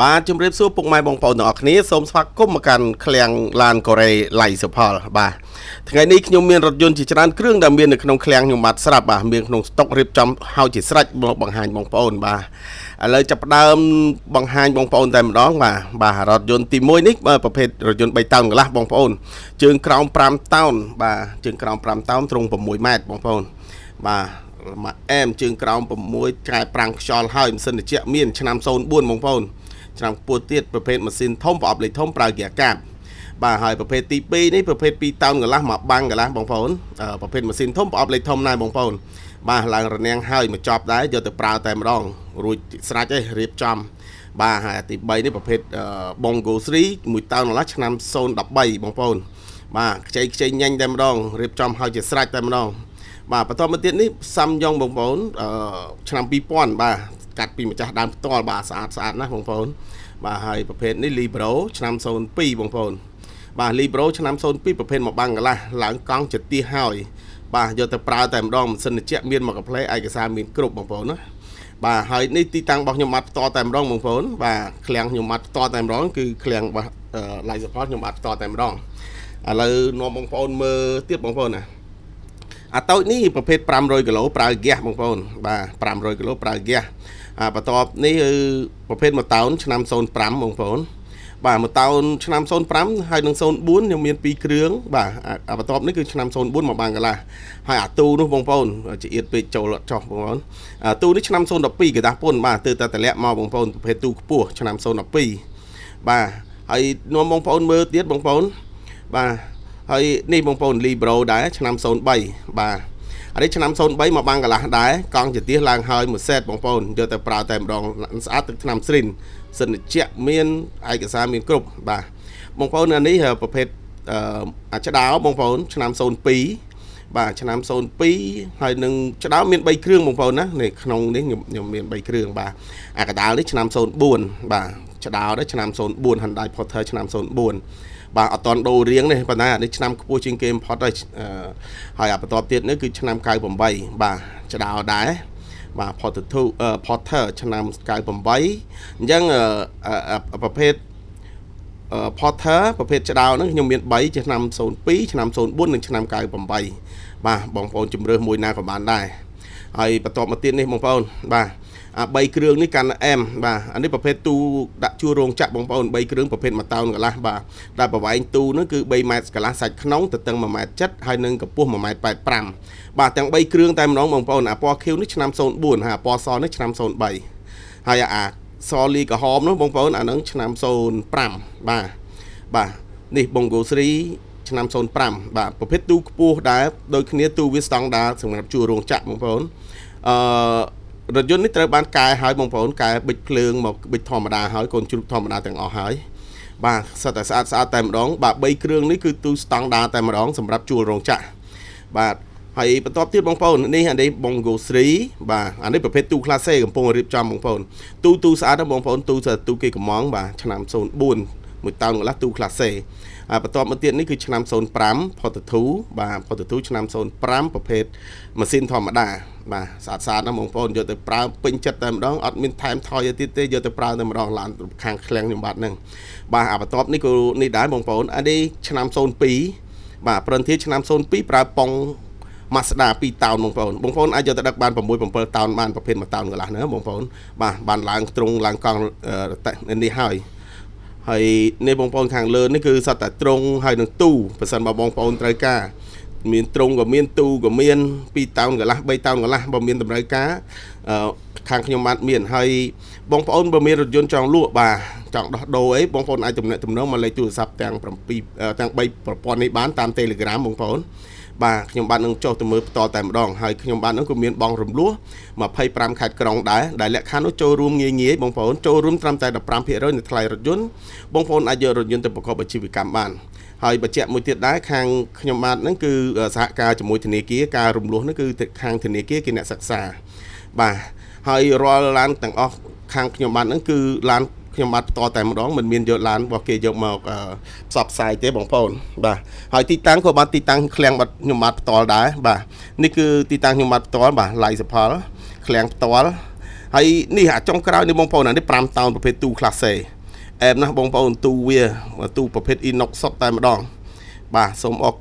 បាទជំរាបសួរពុកម៉ែបងប្អូនទាំងអស់គ្នាសូមស្វាគមន៍មកកាន់ឃ្លាំងឡានកូរ៉េឡៃសុផលបាទថ្ងៃនេះខ្ញុំមានរថយន្តជាច្រើនគ្រឿងដែលមាននៅក្នុងឃ្លាំងខ្ញុំបាទស្រាប់បាទមានក្នុងស្តុករៀបចំហើយជាស្រេចមកបង្ហាញបងប្អូនបាទឥឡូវចាប់ផ្ដើមបង្ហាញបងប្អូនតែម្ដងបាទបាទរថយន្តទី1នេះប្រភេទរថយន្ត3តោនកន្លះបងប្អូនជើងក្រោម5តោនបាទជើងក្រោម5តោនត្រង់6ម៉ែត្របងប្អូនបាទមួយអែមជើងក្រោម6ចែប្រាំងខ្យល់ហើយម៉ាស៊ីនត្រជាក់មានឆ្នាំ04បងប្អូនឆ្នាំខ្ពស់ទៀតប្រភេទម៉ាស៊ីនធំប្រអប់លេខធំប្រើហ្គាកាបបាទហើយប្រភេទទី2នេះប្រភេទ2តោនកន្លះមកបាំងកន្លះបងប្អូនប្រភេទម៉ាស៊ីនធំប្រអប់លេខធំដែរបងប្អូនបាទឡើងរនាំងហើយមកចប់ដែរយកទៅប្រើតែម្ដងរួចស្រេចឯងរៀបចំបាទហើយទី3នេះប្រភេទ Bongo 3 1តោនកន្លះឆ្នាំ013បងប្អូនបាទខ្ចីខ្ចីញ៉ាញ់តែម្ដងរៀបចំហើយជាស្រេចតែម្ដងបាទបន្តមកទៀតនេះសាំយ៉ុងបងប្អូនឆ្នាំ2000បាទកាត់ពីម្ចាស់ដើមផ្ទាល់បាទស្អាតស្អាតណាស់បងប្អូនបាទហើយប្រភេទនេះ Libro ឆ្នាំ02បងប្អូនបាទ Libro ឆ្នាំ02ប្រភេទមកបាំងកន្លះឡើងកង់ជាទីហើយបាទយកទៅប្រើតែម្ដងម៉ាស៊ីនត្រជាក់មានមកកាផ្លេឯកសារមានគ្រប់បងប្អូនណាបាទហើយនេះទីតាំងរបស់ខ្ញុំបាទផ្ទាល់តែម្ដងបងប្អូនបាទឃ្លាំងខ្ញុំបាទផ្ទាល់តែម្ដងគឺឃ្លាំងរបស់ Live Support ខ្ញុំបាទផ្ទាល់តែម្ដងឥឡូវនាំបងប្អូនមើលទៀតបងប្អូនណាអាតូចនេះប្រភេទ500គីឡូប្រើហ្គាសបងប្អូនបាទ500គីឡូប្រើហ្គាសអាបន្ទាប់នេះគឺប្រភេទ1តោនឆ្នាំ05បងប្អូនបាទ1តោនឆ្នាំ05ហើយនឹង04ខ្ញុំមាន2គ្រឿងបាទអាបន្ទាប់នេះគឺឆ្នាំ04មកបានកន្លះហើយអាទូនោះបងប្អូនជាអៀតពេកចូលអត់ចោះបងប្អូនអាទូនេះឆ្នាំ012កដាស់ពុនបាទទើតែតម្លាក់មកបងប្អូនប្រភេទទូខ្ពស់ឆ្នាំ012បាទហើយនាំបងប្អូនមើលទៀតបងប្អូនបាទហើយនេះបងប្អូន Libro ដែរឆ្នាំ03បាទអានេះឆ្នាំ03មកបាំងកន្លះដែរកង់ជាទៀសឡើងហើយមួយសេតបងប្អូនយកទៅប្រើតែម្ដងស្អាតទឹកថ្នាំស្រីនសិនជាមានឯកសារមានគ្រប់បាទបងប្អូនអានេះប្រភេទអាឆ្ដោបងប្អូនឆ្នាំ02បាទឆ្នាំ02ហើយនឹងឆ្ដោមាន3គ្រឿងបងប្អូនណានេះក្នុងនេះខ្ញុំមាន3គ្រឿងបាទអាកដាលនេះឆ្នាំ04បាទឆ្ដោនេះឆ្នាំ04 Hyundai Porter ឆ្នាំ04បាទអត់តន់ដូររៀងនេះប៉ុន្តែអានេះឆ្នាំខ្ពស់ជាងគេបំផុតហើយហើយអាបន្ទាប់ទៀតនេះគឺឆ្នាំ98បាទឆ្ដោដែរបាទ Porter 2 Porter ឆ្នាំ98អញ្ចឹងប្រភេទ Porter ប្រភេទឆ្ដោហ្នឹងខ្ញុំមាន3ឆ្នាំ02ឆ្នាំ04និងឆ្នាំ98បាទបងប្អូនជំរើសមួយណាក៏បានដែរហើយបន្ទាប់មកទៀតនេះបងប្អូនបាទអា3គ្រឿងនេះកាន់អែមបាទអានេះប្រភេទទូដាក់ជួររោងចក្របងប្អូន3គ្រឿងប្រភេទ1តោនកន្លះបាទដែលប្រវែងទូនោះគឺ3ម៉ែត្រកន្លះសាច់ក្នុងទៅតឹង1ម៉ែត្រ7ហើយនឹងកម្ពស់1ម៉ែត្រ85បាទទាំង3គ្រឿងតែម្ដងបងប្អូនអាពណ៌ខៀវនេះឆ្នាំ04ហើយអាពណ៌សនេះឆ្នាំ03ហើយអាសលីក្រហមនោះបងប្អូនអានឹងឆ្នាំ05បាទបាទនេះ Bongo 3ឆ្នាំ05បាទប្រភេទទូខ្ពស់ដែរដូចគ្នាទូវាស្តង់ដារសម្រាប់ជួររោងចក្របងប្អូនអឺរថយន្តនេះត្រូវបានកែហើយបងប្អូនកែប៊ិចភ្លើងមកប៊ិចធម្មតាហើយកូនជ្រូកធម្មតាទាំងអស់ហើយបាទសិតតែស្អាតស្អាតតែម្ដងបាទ3គ្រឿងនេះគឺទូស្តង់ដារតែម្ដងសម្រាប់ជួលរោងចក្របាទហើយបន្ទាប់ទៀតបងប្អូននេះអានេះ Bongo 3បាទអានេះប្រភេទទូ Class C កំពុងរៀបចំបងប្អូនទូទូស្អាតណាស់បងប្អូនទូទូគេកំងបាទឆ្នាំ04មួយតោនកន្លះទូ Class C ហើយបន្ទាប់មកទៀតនេះគឺឆ្នាំ05 Porter 2បាទ Porter 2ឆ្នាំ05ប្រភេទម៉ាស៊ីនធម្មតាបាទស្អាតស្អាតណាស់បងប្អូនយកទៅប្រើពេញចិត្តតែម្ដងអត់មានថែមថយទៀតទេយកទៅប្រើតែម្ដងឡានខាងឃ្លាំងខ្ញុំបាទហ្នឹងបាទអាបន្ទាប់នេះក៏នេះដែរបងប្អូនអានេះឆ្នាំ02បាទប្រន្ទាឆ្នាំ02ប្រើប៉ុង Mazda 2តោនបងប្អូនបងប្អូនអាចយកទៅដឹកបាន6 7តោនបានប្រភេទ1តោនកន្លះណាបងប្អូនបាទបានឡើងត្រង់ឡើងកង់នេះហើយហើយនេះបងប្អូនខាងលើនេះគឺសត្វតែត្រង់ហើយនឹងទូបើសិនបើបងប្អូនត្រូវការមានត្រង់ក៏មានទូក៏មាន2តោនកន្លះ3តោនកន្លះបើមានតម្រូវការខាងខ្ញុំបានមានហើយបងប្អូនបើមានរថយន្តចង់លក់បាទចង់ដោះដូរអីបងប្អូនអាចទំនាក់ទំនងមកលេខទូរស័ព្ទទាំង7ទាំង3ប្រព័ន្ធនេះបានតាម Telegram បងប្អូនបាទខ្ញុំបាទនឹងចុះទៅមើលផ្ទាល់តែម្ដងហើយខ្ញុំបាទនឹងក៏មានបងរំលោះ25ខេត្តក្រុងដែរដែលលក្ខខណ្ឌនោះចូលរួមងាយងាយបងប្អូនចូលរួមត្រឹមតែ15%នៃថ្លៃរថយន្តបងប្អូនអាចយករថយន្តទៅប្រកបអាជីវកម្មបានហើយបញ្ជាក់មួយទៀតដែរខាងខ្ញុំបាទនឹងគឺសហការជាមួយធនាគារការរំលោះនោះគឺខាងធនាគារគេអ្នកសិក្សាបាទហើយរាល់ឡានទាំងអស់ខាងខ្ញុំបាទនឹងគឺឡានខ្ញុំបាទផ្ទាល់តែម្ដងមិនមានយកឡានរបស់គេយកមកផ្សព្វផ្សាយទេបងប្អូនបាទហើយទីតាំងក៏បានទីតាំងឃ្លាំងបាទខ្ញុំបាទផ្ទាល់ដែរបាទនេះគឺទីតាំងខ្ញុំបាទផ្ទាល់បាទឡៃសផលឃ្លាំងផ្ទាល់ ហើយនេះអាចុងក្រោយនេះបងប្អូនអានេះ5តោនប្រភេទទូ class A អែមណាស់បងប្អូនទូវាទូប្រភេទ inox សុទ្ធតែម្ដងបាទសូមអរគុណ។